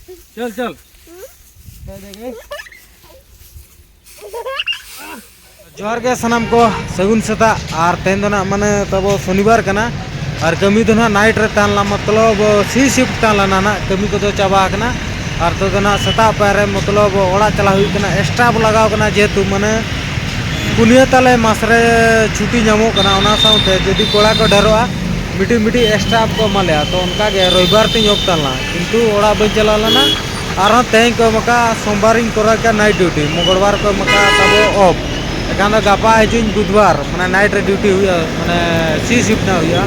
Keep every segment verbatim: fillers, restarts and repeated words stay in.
ᱪᱚᱞ ᱪᱚᱞ᱾ ᱡᱚᱦᱟᱨ ᱜᱮ ᱥᱟᱱᱟᱢ ᱠᱚ, ᱥᱟᱹᱜᱩᱱ ᱥᱮᱛᱟᱜ᱾ ᱟᱨ ᱛᱮᱦᱮᱧ ᱫᱚ ᱱᱟᱜ ᱢᱟᱱᱮ ᱛᱟᱵᱚ ᱥᱚᱱᱤᱵᱟᱨ ᱠᱟᱱᱟ᱾ ᱟᱨ ᱠᱟᱹᱢᱤ ᱫᱚ ᱱᱟᱜ ᱱᱟᱭᱤᱴ ᱨᱮ ᱛᱟᱦᱮᱸ ᱞᱮᱱᱟ, ᱢᱚᱛᱞᱚᱵ ᱥᱤ ᱥᱤᱯᱴ ᱛᱟᱦᱮᱸ ᱞᱮᱱᱟ ᱱᱟᱜ, ᱠᱟᱹᱢᱤ ᱠᱚᱫᱚ ᱪᱟᱵᱟ ᱟᱠᱟᱱᱟ᱾ ᱟᱨ ᱛᱚ ᱫᱚ ᱱᱟᱜ ᱥᱮᱛᱟᱜ ᱯᱟᱭᱟᱨ ᱨᱮ ᱢᱚᱛᱞᱚᱵ ᱚᱲᱟᱜ ᱪᱟᱞᱟᱣ ᱦᱩᱭᱩᱜ ᱠᱟᱱᱟ, ᱮᱠᱥᱴᱨᱟ ᱵᱚ ᱞᱟᱜᱟᱣ ᱠᱟᱱᱟ, ᱡᱮᱦᱮᱛᱩ ᱢᱟᱱᱮ ᱯᱩᱱᱭᱟᱹ ᱛᱟᱞᱮ ᱢᱟᱥ ᱨᱮ ᱪᱷᱩᱴᱤ ᱧᱟᱢᱚᱜ ᱠᱟᱱᱟ᱾ ᱚᱱᱟ ᱥᱟᱶᱛᱮ ᱡᱩᱫᱤ ᱠᱚᱲᱟ ᱠᱚ ᱰᱷᱮᱨᱚᱜᱼᱟ, ᱢᱤᱫᱴᱤᱡ ᱢᱤᱫᱴᱤᱡ ᱮᱠᱥᱴᱨᱟ ᱠᱚ ᱮᱢᱟ ᱞᱮᱭᱟ᱾ ᱛᱚ ᱚᱱᱠᱟ ᱜᱮ ᱨᱚᱵᱤᱵᱟᱨ ᱛᱤᱧ ᱚᱯᱷ ᱛᱟᱦᱮᱸ ᱞᱮᱱᱟ, ᱠᱤᱱᱛᱩ ᱚᱲᱟᱜ ᱵᱟᱹᱧ ᱪᱟᱞᱟᱣ ᱞᱮᱱᱟ᱾ ᱟᱨᱦᱚᱸ ᱛᱮᱦᱮᱧ ᱠᱚ ᱮᱢ ᱟᱠᱟᱫ, ᱥᱳᱢᱵᱟᱨᱤᱧ ᱠᱚᱨᱟᱣ ᱠᱮᱫ ᱱᱟᱭᱤᱴ ᱰᱤᱭᱩᱴᱤ, ᱢᱚᱝᱜᱚᱞᱵᱟᱨ ᱠᱚ ᱮᱢ ᱟᱠᱟᱫ ᱛᱟᱵᱚ ᱚᱯᱷ᱾ ᱮᱱᱠᱷᱟᱱ ᱫᱚ ᱜᱟᱯᱟ ᱦᱤᱡᱩᱜ ᱤᱧ ᱵᱩᱫᱷᱵᱟᱨ, ᱢᱟᱱᱮ ᱱᱟᱭᱤᱴ ᱨᱮ ᱰᱤᱭᱩᱴᱤ ᱦᱩᱭᱩᱜᱼᱟ, ᱢᱟᱱᱮ ᱥᱤ ᱥᱤᱯᱴ ᱨᱮᱱᱟᱜ ᱦᱩᱭᱩᱜᱼᱟ᱾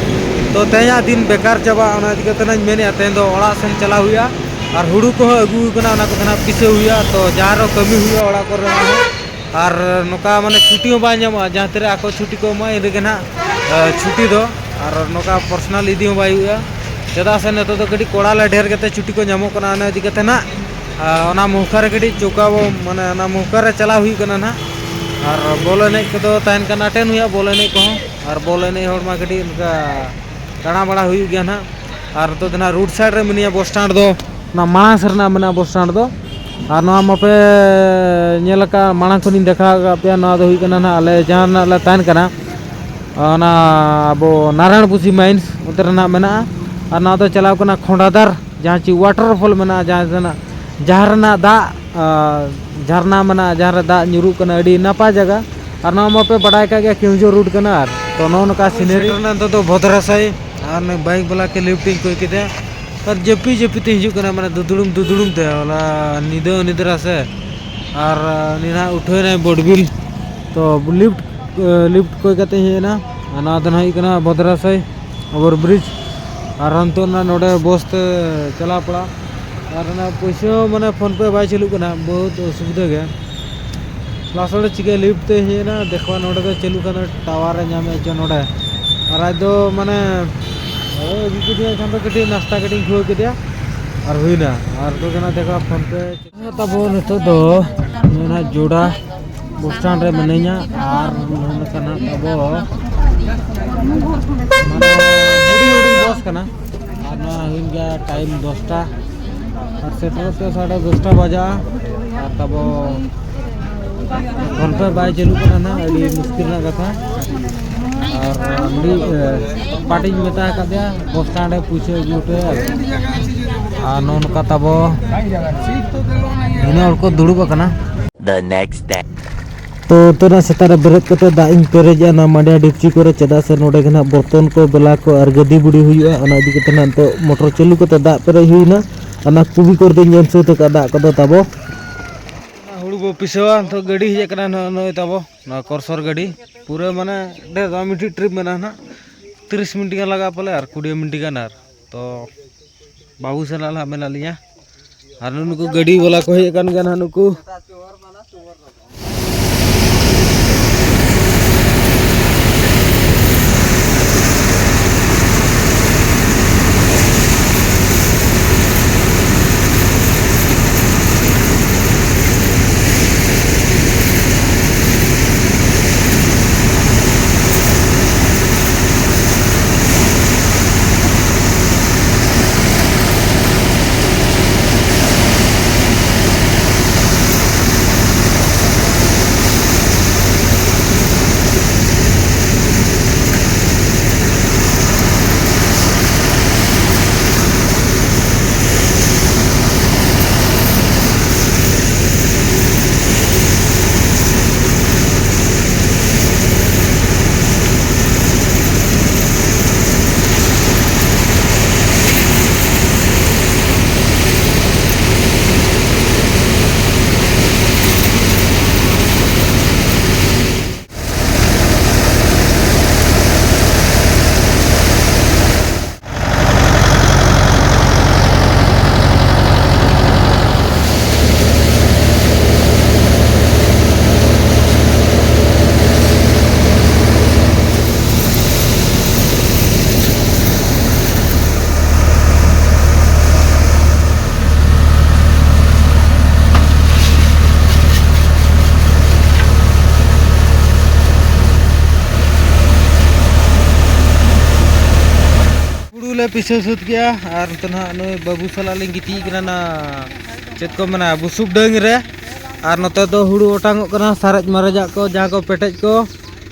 ᱛᱚ ᱛᱮᱦᱮᱧᱟᱜ ᱫᱤᱱ ᱵᱮᱠᱟᱨ ᱪᱟᱵᱟᱜᱼᱟ, ᱚᱱᱟ ᱤᱫᱤ ᱠᱟᱛᱮ ᱤᱧ ᱢᱮᱱᱮᱫᱼᱟ ᱛᱮᱦᱮᱧ ᱫᱚ ᱚᱲᱟᱜ ᱥᱮᱱ ᱪᱟᱞᱟᱣ ᱦᱩᱭᱩᱜᱼᱟ᱾ ᱟᱨ ᱦᱩᱲᱩ ᱠᱚᱦᱚᱸ ᱟᱹᱜᱩ ᱦᱩᱭ ᱠᱟᱱᱟ, ᱚᱱᱟ ᱠᱚᱫᱚ ᱱᱟᱜ ᱯᱤᱥᱟᱹᱣ ᱦᱩᱭᱩᱜᱼᱟ᱾ ᱛᱚ ᱡᱟᱦᱟᱸ ᱨᱮᱦᱚᱸ ᱠᱟᱹᱢᱤ ᱦᱩᱭᱩᱜᱼᱟ ᱚᱲᱟᱜ ᱠᱚᱨᱮ ᱦᱚᱸ᱾ ᱟᱨ ᱱᱚᱝᱠᱟ ᱢᱟᱱᱮ ᱪᱷᱩᱴᱤ ᱦᱚᱸ ᱵᱟᱭ ᱧᱟᱢᱚᱜᱼᱟ, ᱡᱟᱦᱟᱸ ᱛᱤᱨᱮ ᱟᱠᱚ ᱪᱷᱩᱴᱤ ᱠᱚ ᱮᱢᱚᱜᱼᱟ ᱤᱱ ᱨᱮᱜᱮ ᱱᱟᱦᱟᱜ ᱪᱷᱩᱴᱤ ᱫᱚ᱾ ᱟᱨ ᱱᱚᱝᱠᱟ ᱯᱟᱨᱥᱚᱱᱟᱞ ᱤᱫᱤ ᱦᱚᱸ ᱵᱟᱭ ᱦᱩᱭᱩᱜᱼᱟ, ᱪᱮᱫᱟᱜ ᱥᱮ ᱱᱤᱛᱚᱜ ᱫᱚ ᱠᱟᱹᱴᱤᱡ ᱠᱚᱲᱟ ᱞᱮ ᱰᱷᱮᱨ ᱠᱟᱛᱮ ᱪᱷᱩᱴᱤ ᱠᱚ ᱧᱟᱢᱚᱜ ᱠᱟᱱᱟ᱾ ᱚᱱᱟ ᱤᱫᱤ ᱠᱟᱛᱮ ᱱᱟᱦᱟᱜ ᱚᱱᱟ ᱢᱚᱦᱠᱟ ᱨᱮ ᱠᱟᱹᱴᱤᱡ ᱪᱚᱠᱟ ᱵᱚ, ᱢᱟᱱᱮ ᱚᱱᱟ ᱢᱚᱦᱠᱟ ᱨᱮ ᱪᱟᱞᱟᱣ ᱦᱩᱭᱩᱜ ᱠᱟᱱᱟ ᱱᱟᱦᱟᱜ᱾ ᱟᱨ ᱵᱚᱞ ᱮᱱᱮᱡ ᱠᱚᱫᱚ ᱛᱟᱦᱮᱱ ᱠᱟᱱᱟ, ᱟᱴᱮᱱ ᱦᱩᱭᱩᱜᱼᱟ ᱵᱚᱞ ᱮᱱᱮᱡ ᱠᱚᱦᱚᱸ᱾ ᱟᱨ ᱵᱚᱞ ᱮᱱᱮᱡ ᱦᱚᱲ ᱢᱟ ᱠᱟᱹᱴᱤᱡ ᱱᱚᱝᱠᱟ ᱫᱟᱬᱟ ᱵᱟᱲᱟ ᱦᱩᱭᱩᱜ ᱜᱮᱭᱟ ᱱᱟᱦᱟᱜ᱾ ᱟᱨ ᱱᱤᱛᱚᱜ ᱫᱚ ᱱᱟᱦᱟᱜ ᱨᱳᱰ ᱥᱟᱭᱤᱰ ᱨᱮ ᱢᱮᱱᱟᱭᱟ ᱵᱚᱥ ᱥᱴᱮᱱᱰ ᱫᱚ, ᱚᱱᱟ ᱢᱟᱲᱟᱝ ᱥᱮᱫ ᱨᱮᱱᱟᱜ ᱢᱮᱱᱟᱜᱼᱟ ᱵᱚᱥ ᱥᱴᱮᱱᱰ ᱫᱚ᱾ ᱟᱨ ᱱᱚᱣᱟ ᱢᱟᱯᱮ ᱧᱮᱞ ᱟᱠᱟᱫ, ᱢᱟᱲᱟᱝ ᱠᱷᱚᱱᱤᱧ ᱫᱮᱠᱷᱟᱣ ᱟᱠᱟᱫ ᱯᱮᱭᱟ, ᱱᱚᱣᱟ ᱫᱚ ᱦᱩᱭᱩᱜ ᱠᱟᱱᱟ ᱱᱟᱦᱟᱜ ᱟᱞᱮ ᱡᱟᱦᱟᱸ ᱨᱮᱱᱟᱜ ᱞᱮ ᱛᱟᱦᱮᱱ ᱠᱟᱱᱟ, ᱚᱱᱟ ᱟᱵᱚ ᱱᱟᱨᱟᱭᱚᱬ ᱯᱩᱥᱤ ᱢᱟᱭᱤᱱᱥ ᱚᱱᱛᱮ ᱨᱮᱱᱟᱜ ᱢᱮᱱᱟᱜᱼᱟ᱾ ᱟᱨ ᱱᱚᱣᱟ ᱫᱚ ᱪᱟᱞᱟᱣ ᱠᱟᱱᱟ ᱠᱷᱚᱸᱰᱟᱫᱟᱨ, ᱡᱟᱦᱟᱸ ᱪᱮ ᱣᱟᱴᱟᱨ ᱯᱷᱚᱞ ᱢᱮᱱᱟᱜᱼᱟ, ᱡᱟᱦᱟᱸ ᱨᱮᱱᱟᱜ, ᱡᱟᱦᱟᱸ ᱨᱮᱱᱟᱜ ᱫᱟᱜ, ᱟᱨ ᱡᱷᱟᱨᱱᱟ ᱢᱮᱱᱟᱜᱼᱟ, ᱡᱟᱦᱟᱸ ᱨᱮ ᱫᱟᱜ ᱧᱩᱨᱩᱜ ᱠᱟᱱᱟ, ᱟᱹᱰᱤ ᱱᱟᱯᱟᱭ ᱡᱟᱭᱜᱟ᱾ ᱟᱨ ᱱᱚᱣᱟ ᱢᱟᱯᱮ ᱵᱟᱰᱟᱭ ᱠᱟᱜ ᱜᱮᱭᱟ, ᱠᱮᱣᱡᱷᱳ ᱨᱳᱰ ᱠᱟᱱᱟ᱾ ᱟᱨ ᱛᱚ ᱱᱚᱜᱼᱚ ᱱᱚᱝᱠᱟ ᱥᱤᱱᱟᱨᱤ ᱥᱮᱴᱮᱨ ᱮᱱᱟ ᱱᱤᱛᱚᱜ ᱫᱚ ᱵᱷᱚᱫᱽᱨᱟᱥᱟᱭᱤ᱾ ᱟᱨ ᱱᱩᱭ ᱵᱟᱭᱤᱠ ᱵᱟᱞᱟ ᱠᱮ ᱞᱤᱯᱷᱴ ᱤᱧ ᱠᱚᱭ ᱠᱮᱫᱮᱭᱟ᱾ ᱟᱨ ᱡᱟᱹᱯᱤᱫ ᱡᱟᱹᱯᱤᱫ ᱛᱮ ᱦᱤᱡᱩᱜ ᱠᱟᱱᱟ, ᱢᱟᱱᱮ ᱫᱩᱫᱩᱲᱩᱢ ᱫᱩᱫᱩᱲᱩᱢ ᱛᱮ, ᱦᱚᱞᱟ ᱧᱤᱫᱟᱹ ᱦᱚᱸ ᱱᱤᱫᱽᱨᱟ ᱥᱮ᱾ ᱟᱨ ᱩᱱᱤ ᱱᱟᱦᱟᱜ ᱩᱴᱷᱟᱹᱣ ᱮᱱᱟᱭ ᱵᱚᱰᱵᱤᱞ᱾ ᱛᱚ ᱞᱤᱯᱷᱴ, ᱞᱤᱯᱷᱴ ᱠᱚᱭ ᱠᱟᱛᱮ ᱤᱧ ᱦᱮᱡ ᱮᱱᱟ᱾ ᱟᱨ ᱱᱚᱣᱟ ᱫᱚ ᱱᱟᱦᱟᱜ ᱦᱩᱭᱩᱜ ᱠᱟᱱᱟ ᱵᱷᱚᱫᱽᱨᱟᱥᱟᱭᱤ ᱳᱵᱷᱟᱨ ᱵᱨᱤᱡᱽ᱾ ᱟᱨ ᱱᱤᱛᱚᱜ ᱱᱟᱦᱟᱜ ᱱᱚᱰᱮ ᱵᱚᱥ ᱛᱮ ᱪᱟᱞᱟᱣ ᱯᱟᱲᱟᱜ᱾ ᱟᱨ ᱚᱱᱟ ᱯᱩᱭᱥᱟᱹ ᱦᱚᱸ ᱢᱟᱱᱮ PhonePe ᱵᱟᱭ ᱪᱟᱹᱞᱩᱜ ᱠᱟᱱᱟ, ᱵᱚᱦᱩᱛ ᱚᱥᱩᱵᱤᱫᱷᱟ ᱜᱮ᱾ ᱞᱟᱥ ᱨᱮ ᱪᱤᱠᱟᱹ ᱞᱤᱯᱷᱴ ᱛᱮ ᱦᱮᱡ ᱮᱱᱟ, ᱫᱮᱠᱷᱚ ᱱᱚᱰᱮ ᱫᱚ ᱪᱟᱹᱞᱩᱜ ᱠᱟᱱᱟ, ᱴᱟᱣᱟᱨ ᱮ ᱧᱟᱢᱮᱫ ᱪᱚ ᱱᱚᱰᱮ᱾ ᱟᱨ ᱟᱡ ᱫᱚ ᱢᱟᱱᱮ ᱦᱳᱭ, ᱟᱹᱜᱩ ᱠᱮᱫᱮᱭᱟ ᱠᱷᱟᱱ ᱫᱚ ᱠᱟᱹᱴᱤᱡ ᱱᱟᱥᱛᱟ ᱠᱟᱹᱴᱤᱡ ᱤᱧ ᱠᱷᱩᱣᱟᱹ ᱠᱮᱫᱮᱭᱟ ᱟᱨ ᱦᱩᱭᱱᱟ᱾ ᱟᱨ ᱫᱚ ᱠᱟᱱᱟ ᱫᱮᱠᱷᱟ PhonePe᱾ ᱛᱟᱵᱚ ᱱᱤᱛᱚᱜ ᱫᱚ ᱱᱚᱣᱟ ᱡᱳᱲᱟ ᱵᱚᱥ ᱥᱴᱮᱱᱰ ᱨᱮ ᱢᱤᱱᱟᱹᱧᱟ᱾ ᱟᱨ ᱱᱚᱣᱟ ᱠᱟᱱᱟ ᱛᱟᱵᱚ ᱢᱟᱱᱮ ᱦᱩᱰᱤᱧ ᱦᱩᱰᱤᱧ ᱵᱚᱥ ᱠᱟᱱᱟ᱾ ᱟᱨ ᱱᱚᱣᱟ ᱦᱩᱭᱮᱱ ᱜᱮᱭᱟ ᱴᱟᱭᱤᱢ ᱫᱚᱥᱴᱟ᱾ ᱥᱮᱴᱮᱨᱚᱜ ᱛᱮ ᱥᱟᱲᱮ ᱫᱚᱥᱴᱟ ᱵᱟᱡᱟᱜᱼᱟ᱾ ᱟᱨ ᱛᱟᱵᱚ ᱯᱷᱳᱱ ᱯᱮ ᱵᱟᱭ ᱪᱟᱹᱞᱩᱜ ᱠᱟᱱᱟ ᱱᱟᱦᱟᱜ, ᱟᱹᱰᱤ ᱢᱩᱥᱠᱤᱞ ᱨᱮᱱᱟᱜ ᱠᱟᱛᱷᱟ᱾ ᱟᱨ ᱟᱹᱰᱤ, ᱮ, ᱯᱟᱴᱤᱧ ᱢᱮᱛᱟ ᱟᱠᱟᱫᱮᱭᱟ ᱵᱚᱥ ᱥᱴᱮᱱᱰ ᱨᱮ ᱯᱩᱭᱥᱟᱹ ᱟᱹᱜᱩ ᱦᱚᱴᱚᱭᱟ᱾ ᱟᱨ ᱱᱚᱜᱼᱚ ᱱᱚᱝᱠᱟ ᱛᱟᱵᱚ ᱱᱤᱱᱟᱹᱜ ᱦᱚᱲ ᱠᱚ ᱫᱩᱲᱩᱵ ᱟᱠᱟᱱᱟ᱾ The next day. ᱛᱚ ᱩᱛᱟᱹᱨᱟ ᱥᱮᱛᱟᱜ ᱨᱮ ᱵᱮᱨᱮᱫ ᱠᱟᱛᱮ ᱫᱟᱜ ᱤᱧ ᱯᱮᱨᱮᱡᱟ ᱚᱱᱟ ᱢᱟᱸᱰᱤᱭᱟ ᱰᱮᱠᱪᱤ ᱠᱚᱨᱮ, ᱪᱮᱫᱟᱜ ᱥᱮ ᱱᱚᱰᱮ ᱜᱮ ᱱᱟᱦᱟᱜ ᱵᱚᱨᱛᱚᱱ ᱠᱚ ᱵᱮᱞᱟ ᱠᱚ ᱟᱨ ᱜᱟᱹᱰᱤ ᱵᱩᱰᱤ ᱦᱩᱭᱩᱜᱼᱟ᱾ ᱚᱱᱟ ᱤᱫᱤ ᱠᱟᱛᱮ ᱱᱟᱦᱟᱜ ᱱᱤᱛᱚᱜ ᱢᱚᱴᱚᱨ ᱪᱟᱹᱞᱩ ᱠᱟᱛᱮ ᱫᱟᱜ ᱯᱮᱨᱮᱡ ᱦᱩᱭᱱᱟ᱾ ᱚᱱᱟ ᱠᱩᱵᱤ ᱠᱚᱨᱮ ᱫᱚᱧ ᱮᱢ ᱥᱟᱹᱛ ᱟᱠᱟᱫ ᱫᱟᱜ ᱠᱚᱫᱚ ᱛᱟᱵᱚ᱾ ᱦᱩᱲᱩ ᱵᱚ ᱯᱤᱥᱟᱹᱣᱟ, ᱱᱤᱛᱚᱜ ᱜᱟᱹᱰᱤ ᱦᱮᱡ ᱟᱠᱟᱱᱟ ᱱᱚᱜᱼᱚᱭ, ᱱᱚᱜᱼᱚᱭ ᱛᱟᱵᱚ ᱱᱚᱣᱟ ᱠᱚᱨᱥᱚᱨ ᱜᱟᱹᱰᱤ᱾ ᱯᱩᱨᱟᱹ ᱢᱟᱱᱮ ᱰᱷᱮᱨ ᱫᱚ ᱢᱤᱫᱴᱤᱡ ᱴᱨᱤᱯ ᱢᱮᱱᱟᱜᱼᱟ ᱱᱟᱦᱟᱜ, ᱛᱤᱨᱤᱥ ᱢᱤᱱᱤᱴ ᱜᱟᱱ ᱞᱟᱜᱟᱜᱼᱟ ᱯᱟᱞᱮ, ᱟᱨ ᱠᱩᱲᱤ ᱢᱤᱱᱤᱴ ᱜᱟᱱ᱾ ᱟᱨ ᱛᱚ ᱵᱟᱹᱵᱩ ᱥᱟᱞᱟᱜ ᱱᱟᱦᱟᱜ ᱢᱮᱱᱟᱜ ᱞᱤᱧᱟ᱾ ᱟᱨ ᱱᱩᱠᱩ ᱜᱟᱹᱰᱤ ᱵᱟᱞᱟ ᱠᱚ ᱦᱮᱡ ᱟᱠᱟᱱ ᱜᱮᱭᱟ ᱱᱟᱦᱟᱜ ᱱᱩᱠᱩ᱾ ᱯᱤᱥᱟᱹ ᱥᱟᱹᱛ ᱠᱮᱜᱼᱟ᱾ ᱟᱨ ᱱᱤᱛᱚᱜ ᱱᱟᱦᱟᱜ ᱱᱩᱭ ᱵᱟᱹᱵᱩ ᱥᱟᱞᱟᱜ ᱞᱤᱧ ᱜᱤᱛᱤᱡ ᱠᱟᱱᱟ ᱚᱱᱟ, ᱪᱮᱫ ᱠᱚ ᱢᱮᱱᱟ, ᱵᱩᱥᱩᱵ ᱰᱟᱹᱝ ᱨᱮ᱾ ᱟᱨ ᱱᱚᱛᱮ ᱫᱚ ᱦᱩᱲᱩ ᱚᱴᱟᱝᱚᱜ ᱠᱟᱱᱟ, ᱥᱟᱨᱮᱡ ᱢᱟᱨᱮᱡᱟᱜ ᱠᱚ, ᱡᱟᱦᱟᱸ ᱠᱚ ᱯᱮᱴᱮᱡ ᱠᱚ᱾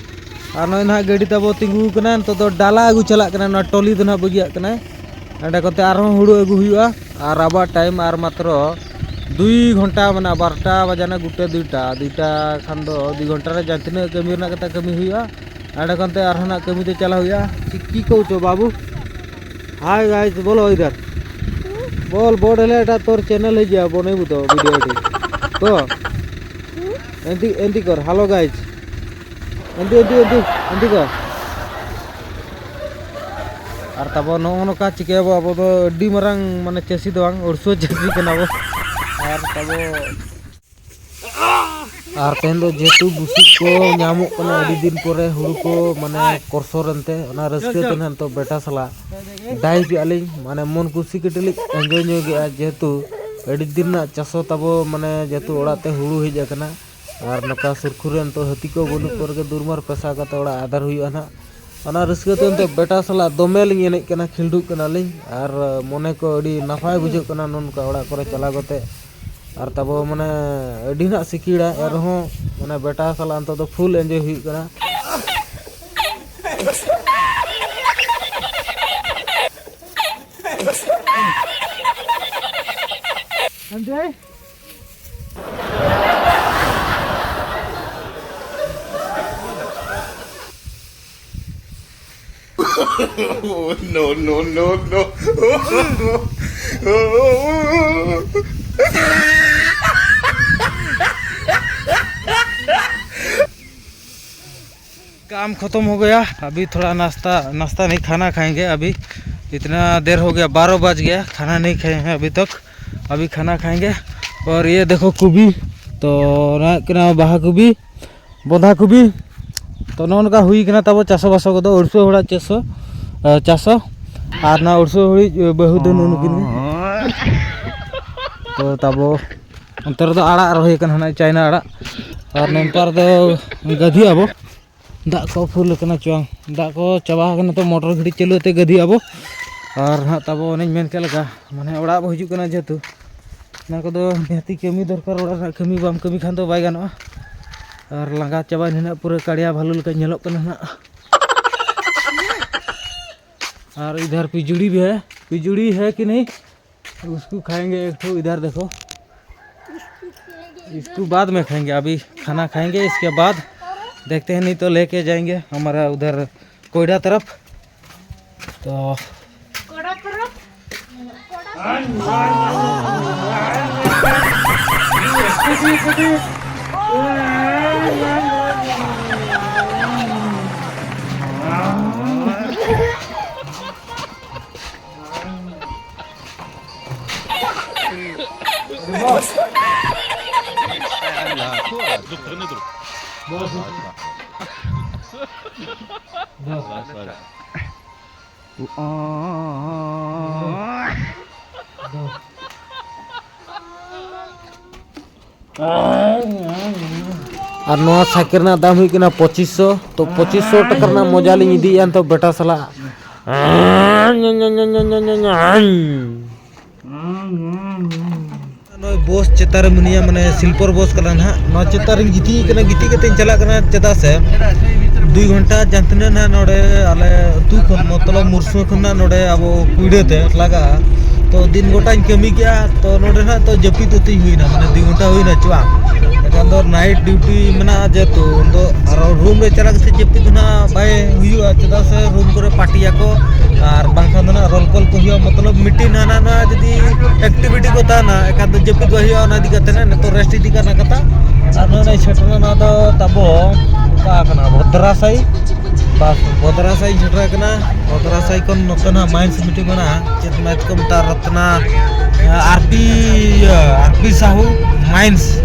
ᱟᱨ ᱱᱚᱜᱼᱚᱭ ᱱᱟᱦᱟᱜ ᱜᱟᱹᱰᱤ ᱛᱟᱵᱚ ᱛᱤᱸᱜᱩ ᱟᱠᱟᱱᱟ, ᱱᱤᱛᱚᱜ ᱫᱚ ᱰᱟᱞᱟ ᱟᱹᱜᱩ ᱪᱟᱞᱟᱜ ᱠᱟᱱᱟ, ᱱᱚᱣᱟ ᱴᱚᱞᱤ ᱫᱚ ᱱᱟᱦᱟᱜ ᱵᱟᱹᱜᱤᱭᱟᱜ ᱠᱟᱱᱟᱭ᱾ ᱚᱸᱰᱮ ᱠᱚᱛᱮ ᱟᱨᱦᱚᱸ ᱦᱩᱲᱩ ᱟᱹᱜᱩ ᱦᱩᱭᱩᱜᱼᱟ᱾ ᱟᱨ ᱟᱵᱚᱣᱟᱜ ᱴᱟᱭᱤᱢ ᱟᱨ ᱢᱟᱛᱨᱚ ᱫᱩᱭ ᱜᱷᱚᱱᱴᱟ ᱢᱮᱱᱟᱜᱼᱟ, ᱵᱟᱨᱚᱴᱟ ᱵᱟᱡᱟᱱᱟ ᱜᱩᱴᱟᱹ ᱫᱩᱭᱴᱟ, ᱫᱩᱭᱴᱟ ᱠᱷᱟᱱ ᱫᱚ ᱫᱩᱭ ᱜᱷᱚᱱᱴᱟ ᱨᱮ ᱡᱟᱦᱟᱸ ᱛᱤᱱᱟᱹᱜ ᱠᱟᱹᱢᱤ ᱨᱮᱱᱟᱜ ᱠᱟᱛᱷᱟ ᱠᱟᱹᱢᱤ ᱦᱩᱭᱩᱜᱼᱟ᱾ ᱚᱸᱰᱮ ᱠᱷᱚᱱ ᱛᱮ ᱟᱨᱦᱚᱸ ᱱᱟᱜ ᱠᱟᱹᱢᱤ ᱛᱮ ᱪᱟᱞᱟᱣ ᱦᱩᱭᱩᱜᱼᱟ᱾ ᱪᱤᱠᱤ ᱠᱚ ᱪᱚ ᱵᱟᱹᱵᱩ᱾ हाय गाइस, बोलो इधर। बोल, बोर्ड है, एटा तोर चैनल है, जा बने बुतो वीडियो एडी। तो एंदी, एंदी कर, हेलो गाइस। ᱮᱱᱫᱤ, ᱮᱱᱫᱤ, ᱮᱱᱫᱤ, ᱮᱱᱫᱤ ᱠᱚ᱾ ᱟᱨ ᱛᱟᱵᱚ ᱱᱚᱜᱼᱚ ᱱᱚᱝᱠᱟ ᱪᱤᱠᱟᱹᱭᱟᱵᱚ, ᱟᱵᱚ ᱫᱚ ᱟᱹᱰᱤ ᱢᱟᱨᱟᱝ ᱢᱟᱱᱮ ᱪᱟᱹᱥᱤ ᱫᱚ ᱵᱟᱝ, ᱟᱹᱲᱥᱩᱣᱟᱹ ᱪᱟᱹᱥᱤ ᱠᱟᱱᱟ ᱵᱚ᱾ ᱟᱨ ᱛᱟᱵᱚ, ᱟᱨ ᱛᱮᱦᱮᱧ ᱫᱚ ᱡᱮᱦᱮᱛᱩ ᱵᱩᱥᱩᱵ ᱠᱚ ᱧᱟᱢᱚᱜ ᱠᱟᱱᱟ ᱟᱹᱰᱤ ᱫᱤᱱ ᱯᱚᱨᱮ, ᱦᱩᱲᱩ ᱠᱚ ᱢᱟᱱᱮ ᱠᱚᱨᱥᱚᱨ ᱮᱱᱛᱮ, ᱚᱱᱟ ᱨᱟᱹᱥᱠᱟᱹ ᱛᱮ ᱱᱟᱦᱟᱜ ᱱᱤᱛᱚᱜ ᱵᱮᱴᱟ ᱥᱟᱞᱟᱜ ᱰᱟᱭᱤᱵᱷ ᱮᱜᱼᱟ ᱞᱤᱧ, ᱢᱟᱱᱮ ᱢᱚᱱ ᱠᱩᱥᱤ ᱠᱟᱹᱴᱤᱡ ᱞᱤᱧ ᱮᱱᱡᱚᱭ ᱧᱚᱜᱮᱜᱼᱟ, ᱡᱮᱦᱮᱛᱩ ᱟᱹᱰᱤ ᱫᱤᱱ ᱨᱮᱱᱟᱜ ᱪᱟᱥᱚ ᱛᱟᱵᱚ, ᱢᱟᱱᱮ ᱡᱮᱦᱮᱛᱩ ᱚᱲᱟᱜ ᱛᱮ ᱦᱩᱲᱩ ᱦᱮᱡ ᱟᱠᱟᱱᱟ᱾ ᱟᱨ ᱱᱚᱝᱠᱟ ᱥᱩᱨ ᱠᱚᱨᱮ ᱱᱤᱛᱚᱜ ᱦᱟᱹᱛᱤ ᱠᱚ ᱵᱟᱹᱱᱩᱜ ᱠᱚ ᱨᱮᱜᱮ ᱫᱩᱨᱢᱟᱨ ᱯᱮᱥᱟ ᱠᱟᱛᱮ ᱚᱲᱟᱜ ᱟᱫᱟᱨ ᱦᱩᱭᱩᱜᱼᱟ ᱱᱟᱦᱟᱜ᱾ ᱚᱱᱟ ᱨᱟᱹᱥᱠᱟᱹ ᱛᱮ ᱱᱤᱛᱚᱜ ᱵᱮᱴᱟ ᱥᱟᱞᱟᱜ ᱫᱚᱢᱮ ᱞᱤᱧ ᱮᱱᱮᱡ ᱠᱟᱱᱟ, ᱠᱷᱤᱞᱰᱩᱜ ᱠᱟᱱᱟᱞᱤᱧ᱾ ᱟᱨ ᱢᱚᱱᱮ ᱠᱚ ᱟᱹᱰᱤ ᱱᱟᱯᱟᱭ ᱵᱩᱡᱷᱟᱹᱜ ᱠᱟᱱᱟ ᱱᱚᱝᱠᱟ ᱚᱲᱟᱜ ᱠᱚᱨᱮ ᱪᱟᱞᱟᱣ ᱠᱟᱛᱮ᱾ ᱟᱨ ᱛᱟᱵᱚ ᱢᱟᱱᱮ ᱟᱹᱰᱤ ᱱᱟᱜ ᱥᱤᱠᱤᱲᱟ, ᱮᱱ ᱨᱮᱦᱚᱸ ᱢᱟᱱᱮ ᱵᱮᱴᱟ ᱥᱟᱞᱟᱜ ᱱᱤᱛᱚᱜ ᱫᱚ ᱯᱷᱩᱞ ᱮᱱᱡᱚᱭ ᱦᱩᱭᱩᱜ ᱠᱟᱱᱟ᱾ No, no, no, no. काम खत्म हो गया। अभी थोड़ा नाश्ता, नाश्ता नहीं, खाना खाएंगे। अभी इतना देर हो गया, बारह बज गया, खाना नहीं खाए हैं अभी तक। अभी खाना खाएंगे। और ये देखो कुबी, तो ᱚᱱᱟ ᱦᱩᱭᱩᱜ ᱠᱟᱱᱟ ᱵᱟᱦᱟ ᱠᱚᱵᱤ, ᱵᱚᱸᱫᱷᱟ ᱠᱚᱵᱤ᱾ ᱛᱚ ᱱᱚᱜᱼᱚ ᱱᱚᱝᱠᱟ ᱦᱩᱭ ᱠᱟᱱᱟ ᱛᱟᱵᱚ ᱪᱟᱥᱚ ᱵᱟᱥᱚ ᱠᱚᱫᱚ, ᱩᱲᱥᱩ ᱦᱚᱲᱟᱜ ᱪᱟᱥᱚ, ᱟᱨ ᱪᱟᱥᱚ᱾ ᱟᱨ ᱱᱚᱣᱟ ᱩᱲᱥᱩ ᱦᱚᱲᱤᱡ ᱵᱟᱹᱦᱩ ᱫᱚ ᱱᱩᱱᱩᱠᱤᱱ ᱜᱮ᱾ ᱛᱚ ᱛᱟᱵᱚ ᱚᱱᱛᱮ ᱨᱮᱫᱚ ᱟᱲᱟᱜ ᱨᱚᱦᱚᱭ ᱠᱟᱱᱟ ᱱᱟᱜ, ᱪᱟᱭᱱᱟ ᱟᱲᱟᱜ᱾ ᱟᱨ ᱱᱮᱛᱟᱨ ᱫᱚ ᱜᱟᱹᱫᱷᱤ ᱟᱵᱚ, ᱫᱟᱜ ᱠᱚ ᱯᱷᱩᱞ ᱟᱠᱟᱱᱟ ᱪᱩᱣᱟᱝ, ᱫᱟᱜ ᱠᱚ ᱪᱟᱵᱟ ᱟᱠᱟᱱᱟ, ᱛᱚ ᱢᱚᱴᱚᱨ ᱜᱷᱟᱹᱲᱤ ᱪᱟᱹᱞᱩ ᱠᱟᱛᱮ ᱜᱟᱹᱫᱷᱤ ᱟᱵᱚ᱾ ᱟᱨ ᱦᱟᱸᱜ ᱛᱟᱵᱚ ᱚᱱᱮᱧ ᱢᱮᱱ ᱠᱮᱫ ᱞᱮᱠᱟ, ᱢᱟᱱᱮ ᱚᱲᱟᱜ ᱵᱚ ᱦᱤᱡᱩᱜ ᱠᱟᱱᱟ, ᱡᱮᱦᱮᱛᱩ ᱚᱱᱟ ᱠᱚᱫᱚ ᱱᱤᱦᱟᱹᱛᱤ ᱠᱟᱹᱢᱤ ᱫᱚᱨᱠᱟᱨ, ᱚᱲᱟᱜ ᱨᱮᱱᱟᱜ ᱠᱟᱹᱢᱤ ᱵᱟᱢ ᱠᱟᱹᱢᱤ ᱠᱷᱟᱱ ᱫᱚ ᱵᱟᱭ ᱜᱟᱱᱚᱜᱼᱟ᱾ ᱟᱨ ᱞᱟᱸᱜᱟ ᱪᱟᱵᱟᱭᱮᱱ ᱦᱤᱱᱟᱹᱜ ᱯᱩᱨᱟᱹ ᱠᱟᱲᱤᱭᱟ ᱵᱷᱟᱞᱩ ᱞᱮᱠᱟ ᱧᱮᱞᱚᱜ ᱠᱟᱱᱟ ᱦᱟᱸᱜ᱾ और इधर पिजुड़ी भी है, पिजुड़ी है कि नहीं, उसको खाएंगे एक ठो। इधर देखो, इसको बाद में खाएंगे, अभी खाना खाएंगे, इसके बाद देखते हैं, नहीं तो लेके जाएंगे हमारा उधर कोयडा तरफ। तो ᱟᱨ ᱱᱚᱣᱟ ᱥᱟᱭᱠᱮᱞ ᱨᱮᱱᱟᱜ ᱫᱟᱢ ᱦᱩᱭᱩᱜ ᱠᱟᱱᱟ ᱯᱚᱸᱪᱤᱥ ᱥᱚ᱾ ᱛᱚ ᱯᱚᱸᱪᱤᱥ ᱥᱚ ᱴᱟᱠᱟ ᱨᱮᱱᱟᱜ ᱢᱚᱡᱟ ᱞᱤᱧ ᱤᱫᱤᱭᱮᱫᱼᱟ ᱱᱤᱛᱚᱜ ᱵᱮᱴᱟ ᱥᱟᱞᱟᱜ᱾ ᱱᱚᱜᱼᱚᱭ ᱵᱚᱥ ᱪᱮᱛᱟᱱ ᱨᱮ ᱢᱤᱱᱟᱹᱧᱟ, ᱢᱟᱱᱮ ᱥᱤᱞᱯᱚᱨ ᱵᱚᱥ ᱠᱟᱱᱟ ᱱᱟᱦᱟᱜ᱾ ᱱᱚᱣᱟ ᱪᱮᱛᱟᱱ ᱨᱤᱧ ᱜᱤᱛᱤᱡ ᱠᱟᱱᱟ, ᱜᱤᱛᱤᱡ ᱠᱟᱛᱮᱧ ᱪᱟᱞᱟᱜ ᱠᱟᱱᱟ᱾ ᱪᱮᱫᱟᱜ ᱥᱮ ᱫᱩᱭ ᱜᱷᱚᱱᱴᱟ ᱡᱟᱦᱟᱸ ᱛᱤᱱᱟᱹᱜ ᱱᱟᱦᱟᱜ ᱱᱚᱰᱮ ᱟᱞᱮ ᱟᱹᱛᱩ ᱠᱷᱚᱱ, ᱢᱚᱛᱞᱚᱵ ᱢᱩᱨᱥᱩ ᱠᱷᱚᱱ ᱱᱟᱦᱟᱜ ᱱᱚᱰᱮ ᱟᱵᱚ ᱠᱩᱲᱤᱰᱟᱹ ᱛᱮ ᱞᱟᱜᱟᱜᱼᱟ᱾ ᱛᱚ ᱫᱤᱱ ᱜᱚᱴᱟᱧ ᱠᱟᱹᱢᱤ ᱠᱮᱜᱼᱟ, ᱛᱚ ᱱᱚᱰᱮ ᱱᱟᱦᱟᱜ ᱛᱚ ᱡᱟᱹᱯᱤᱫ ᱩᱛᱤᱧ ᱦᱩᱭᱱᱟ, ᱢᱟᱱᱮ ᱫᱩᱭ ᱜᱷᱚᱱᱴᱟ ᱦᱩᱭᱱᱟ ᱪᱚ ᱵᱟᱝ᱾ ᱮᱱᱠᱷᱟᱱ ᱫᱚ ᱱᱟᱭᱤᱴ ᱰᱤᱭᱩᱴᱤ ᱢᱮᱱᱟᱜᱼᱟ, ᱡᱮᱦᱮᱛᱩ ᱩᱱᱫᱚ ᱟᱨᱚ ᱨᱩᱢ ᱨᱮ ᱪᱟᱞᱟᱣ ᱠᱟᱛᱮ ᱡᱟᱹᱯᱤᱫ ᱫᱚ ᱱᱟᱦᱟᱜ ᱵᱟᱭ ᱦᱩᱭᱩᱜᱼᱟ, ᱪᱮᱫᱟᱜ ᱥᱮ ᱨᱩᱢ ᱠᱚᱨᱮ ᱯᱟᱨᱴᱤᱭᱟᱠᱚ ᱟᱨ ᱵᱟᱝᱠᱷᱟᱱ ᱫᱚ ᱱᱟᱦᱟᱜ ᱨᱳᱞ ᱠᱚᱞ ᱠᱚ ᱦᱩᱭᱩᱜᱼᱟ, ᱢᱚᱛᱞᱚᱵ ᱢᱤᱴᱤᱝ ᱦᱟᱱᱟ ᱱᱟᱣᱟ ᱡᱩᱫᱤ ᱮᱠᱴᱤᱵᱷᱤᱴᱤ ᱠᱚ ᱛᱟᱦᱮᱱᱟ, ᱮᱱᱠᱷᱟᱱ ᱫᱚ ᱡᱟᱹᱯᱤᱫ ᱵᱟᱭ ᱦᱩᱭᱩᱜᱼᱟ᱾ ᱚᱱᱟ ᱤᱫᱤ ᱠᱟᱛᱮ ᱱᱟᱦᱟᱜ ᱱᱤᱛᱚᱜ ᱨᱮᱥᱴ ᱤᱫᱤ ᱠᱟᱱᱟ ᱠᱟᱛᱷᱟ᱾ ᱟᱨ ᱱᱚᱰᱮ ᱥᱮᱴᱮᱨ ᱮᱱᱟ ᱫᱚ ᱛᱟᱵᱚ ᱚᱠᱟ ᱠᱟᱱᱟ, ᱵᱷᱚᱫᱨᱟᱥᱟᱭ᱾ ᱵᱟᱥ, ᱵᱷᱚᱫᱨᱟᱥᱟᱭ ᱥᱮᱴᱮᱨ ᱠᱟᱱᱟ᱾ ᱵᱷᱚᱫᱨᱟᱥᱟᱭ ᱠᱷᱚᱱ ᱱᱚᱛᱮ ᱱᱟᱦᱟᱜ ᱢᱟᱭᱤᱱᱥ ᱢᱤᱴᱤᱝ ᱢᱮᱱᱟᱜᱼᱟ, ᱪᱮᱫ ᱢᱟᱭᱤᱱᱥ ᱠᱚ ᱢᱮᱛᱟᱜᱼᱟ, ᱨᱚᱛᱱᱟ, ᱟᱨ ᱯᱤ, ᱤᱭᱟᱹ, ᱟᱨ ᱯᱤ ᱥᱟᱦᱩ ᱢᱟᱭᱤᱱᱥ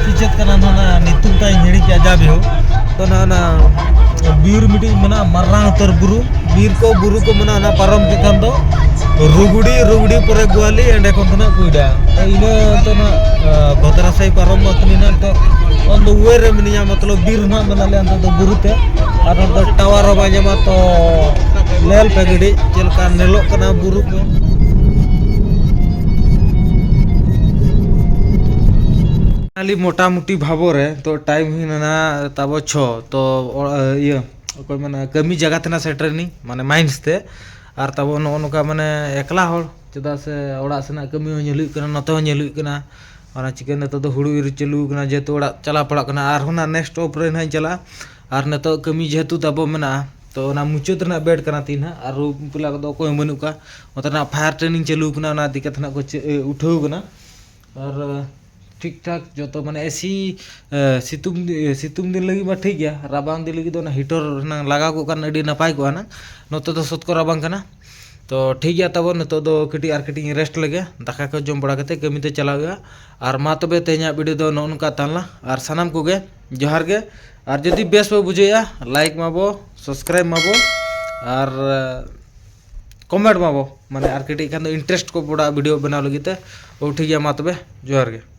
ᱥᱮ ᱪᱮᱫ ᱠᱟᱱᱟ ᱱᱟᱦᱟᱜ, ᱚᱱᱟ ᱧᱩᱛᱩᱢ ᱛᱟᱭ ᱦᱤᱲᱤᱧ ᱠᱮᱜᱼᱟ, ᱡᱟ ᱵᱤᱦᱳ᱾ ᱛᱚ ᱱᱟᱦᱟᱜ ᱚᱱᱟ ᱵᱤᱨ ᱢᱤᱫᱴᱤᱡ ᱢᱮᱱᱟᱜᱼᱟ, ᱢᱟᱨᱟᱝ ᱩᱛᱟᱹᱨ ᱵᱩᱨᱩ, ᱵᱤᱨ ᱠᱚ ᱵᱩᱨᱩ ᱠᱚ ᱢᱮᱱᱟᱜᱼᱟ, ᱚᱱᱟ ᱯᱟᱨᱚᱢ ᱠᱮᱫ ᱠᱷᱟᱱ ᱫᱚ ᱨᱩᱜᱽᱲᱤ, ᱨᱩᱜᱽᱲᱤ ᱯᱚᱨᱮ ᱜᱳᱣᱟᱞᱤ, ᱮᱸᱰᱮ ᱠᱷᱚᱱ ᱫᱚ ᱱᱟᱜ ᱠᱩᱭᱰᱟ᱾ ᱛᱚ ᱤᱱᱟᱹ ᱛᱚ ᱱᱟᱜ, ᱟ, ᱵᱷᱚᱫᱨᱟᱥᱟᱭ ᱯᱟᱨᱚᱢ ᱢᱟ ᱛᱟᱹᱞᱤᱧ ᱱᱟᱜ, ᱛᱚ on the way ᱨᱮ ᱢᱮᱱᱟᱧᱟ, ᱢᱚᱛᱞᱚᱵ ᱵᱤᱨ ᱱᱟᱜ ᱢᱮᱱᱟᱜ ᱞᱮᱭᱟ ᱱᱤᱛᱚᱜ ᱫᱚ ᱵᱩᱨᱩ ᱛᱮ᱾ ᱟᱨ ᱱᱚᱰᱮ ᱫᱚ ᱴᱟᱣᱟᱨ ᱦᱚᱸ ᱵᱟᱭ ᱧᱟᱢᱟ, ᱛᱚ ᱧᱮᱞ ᱯᱮ ᱜᱟᱹᱰᱤ ᱪᱮᱫ ᱞᱮᱠᱟ ᱧᱮᱞᱚᱜ ᱠᱟᱱᱟ ᱵᱩᱨᱩ ᱠᱚ᱾ ᱠᱷᱟᱹᱞᱤ ᱢᱚᱴᱟᱢᱩᱴᱤ ᱵᱷᱟᱵᱚ ᱨᱮ ᱛᱚ ᱴᱟᱭᱤᱢ ᱦᱩᱭᱱᱟ ᱱᱟᱜ ᱛᱟᱵᱚ ᱪᱷᱚ, ᱛᱚ ᱚ-, ᱤᱭᱟᱹ ᱚᱠᱚᱭ ᱢᱮᱱᱟ ᱠᱟᱹᱢᱤ ᱡᱟᱭᱜᱟ ᱛᱮ ᱱᱟᱜ ᱥᱮᱴᱮᱨ ᱮᱱᱟᱹᱧ, ᱢᱟᱱᱮ ᱢᱟᱭᱤᱱᱥ ᱛᱮ᱾ ᱟᱨ ᱛᱟᱵᱚ ᱱᱚᱜᱼᱚ ᱱᱚᱝᱠᱟ ᱢᱟᱱᱮ ᱮᱠᱞᱟ ᱦᱚᱲ, ᱪᱮᱫᱟᱜ ᱥᱮ ᱚᱲᱟᱜ ᱥᱮᱱᱟᱜ ᱠᱟᱹᱢᱤ ᱦᱚᱸ ᱧᱮᱞ ᱦᱩᱭᱩᱜ ᱠᱟᱱᱟ, ᱱᱚᱛᱮ ᱦᱚᱸ ᱧᱮᱞ ᱦᱩᱭᱩᱜ ᱠᱟᱱᱟ᱾ ᱚᱱᱟ ᱪᱤᱠᱟᱹ ᱱᱤᱛᱚᱜ ᱫᱚ ᱦᱩᱲᱩ ᱤᱨ ᱪᱟᱹᱞᱩ ᱟᱠᱟᱱᱟ, ᱡᱮᱦᱮᱛᱩ ᱚᱲᱟᱜ ᱪᱟᱞᱟᱣ ᱯᱟᱲᱟᱜ ᱠᱟᱱᱟ᱾ ᱟᱨᱦᱚᱸ ᱱᱟᱜ ᱱᱮᱠᱥᱴ ᱚᱯ ᱨᱮ ᱱᱟᱜ ᱤᱧ ᱪᱟᱞᱟᱜᱼᱟ᱾ ᱟᱨ ᱱᱤᱛᱚᱜ ᱠᱟᱹᱢᱤ ᱡᱮᱦᱮᱛᱩ ᱛᱟᱵᱚ ᱢᱮᱱᱟᱜᱼᱟ, ᱛᱚ ᱚᱱᱟ ᱢᱩᱪᱟᱹᱫ ᱨᱮᱱᱟᱜ ᱵᱮᱰ ᱠᱟᱱᱟ ᱛᱤᱦᱤᱧ ᱱᱟᱜ, ᱟᱨ ᱨᱩ ᱯᱮᱞᱟ ᱠᱚᱫᱚ ᱚᱠᱚᱭ ᱦᱚᱸ ᱵᱟᱹᱱᱩᱜ ᱠᱚᱣᱟ᱾ ᱚᱱᱛᱮ ᱱᱟᱜ ᱯᱷᱟᱭᱟᱨ ᱴᱨᱮᱱᱤᱝ ᱪᱟᱹᱞᱩ ᱟᱠᱟᱱᱟ, ᱚᱱᱟ ᱤᱫᱤ ᱠᱟᱛᱮ ᱱᱟᱜ ᱠᱚ ᱪᱮ-, ᱮ, ᱩᱴᱷᱟᱹᱣ ᱟᱠᱟᱱᱟ᱾ ᱟᱨ, ᱮ, ᱴᱷᱤᱠ ᱴᱷᱟᱠ ᱡᱚᱛᱚ ᱢᱟᱱᱮ ᱮᱥᱤ, ᱮ, ᱥᱤᱛᱩᱝ ᱫᱤ-, ᱮ, ᱥᱤᱛᱩᱝ ᱫᱤᱱ ᱞᱟᱹᱜᱤᱫ ᱢᱟ ᱴᱷᱤᱠ ᱜᱮᱭᱟ, ᱨᱟᱵᱟᱝ ᱫᱤᱱ ᱞᱟᱹᱜᱤᱫ ᱫᱚ ᱚᱱᱟ ᱦᱤᱴᱟᱨ ᱦᱩᱱᱟᱹᱝ ᱞᱟᱜᱟᱣ ᱠᱚᱜ ᱠᱷᱟᱱ ᱟᱹᱰᱤ ᱱᱟᱯᱟᱭ ᱠᱚᱜᱼᱟ ᱦᱩᱱᱟᱹᱝ᱾ ᱱᱚᱛᱮ ᱫᱚ ᱥᱚᱛᱠᱚ ᱨᱟᱵᱟᱝ ᱠᱟᱱᱟ᱾ ᱛᱚ ᱴᱷᱤᱠ ᱜᱮᱭᱟ, ᱛᱟᱵᱚ ᱱᱤᱛᱚᱜ ᱫᱚ ᱠᱟᱹᱴᱤᱡ ᱟᱨ ᱠᱟᱹᱴᱤᱡ ᱤᱧ ᱨᱮᱥᱴ ᱞᱮᱜᱮ, ᱫᱟᱠᱟ ᱠᱚ ᱡᱚᱢ ᱵᱟᱲᱟ ᱠᱟᱛᱮ ᱠᱟᱹᱢᱤ ᱛᱮ ᱪᱟᱞᱟᱜ ᱦᱩᱭᱩᱜᱼᱟ᱾ ᱟᱨ ᱢᱟ ᱛᱚᱵᱮ ᱛᱮᱦᱮᱧᱟᱜ ᱵᱷᱤᱰᱤᱭᱳ ᱫᱚ ᱱᱚᱜᱼᱚ ᱱᱚᱝᱠᱟ ᱛᱟᱦᱮᱸ ᱞᱮᱱᱟ, ᱟᱨ ᱥᱟᱱᱟᱢ ᱠᱚᱜᱮ ᱡᱚᱦᱟᱨ ᱜᱮ᱾ ᱟᱨ ᱡᱩᱫᱤ ᱵᱮᱥ ᱯᱮ ᱵᱩᱡᱷᱟᱹᱣᱮᱫᱼᱟ, ᱞᱟᱭᱤᱠ ᱢᱟᱵᱚ, ᱥᱟᱵᱥᱠᱨᱟᱭᱤᱵ ᱢᱟᱵᱚ, ᱟᱨ ᱠᱚᱢᱮᱱᱴ ᱢᱟᱵᱚ, ᱢᱟᱱᱮ ᱟᱨ ᱠᱟᱹᱴᱤᱡ ᱠᱷᱟᱱ ᱫᱚ ᱤᱱᱴᱟᱨᱮᱥᱴ ᱠᱚ ᱯᱚᱲᱟᱜᱼᱟ ᱵᱷᱤᱰᱤᱭᱳ ᱵᱮᱱᱟᱣ ᱞᱟᱹᱜᱤᱫ ᱛᱮ᱾ ᱳ ᱴᱷᱤᱠ ᱜᱮᱭᱟ, ᱢᱟ ᱛᱚᱵᱮ ᱡᱚᱦᱟᱨ ᱜᱮ᱾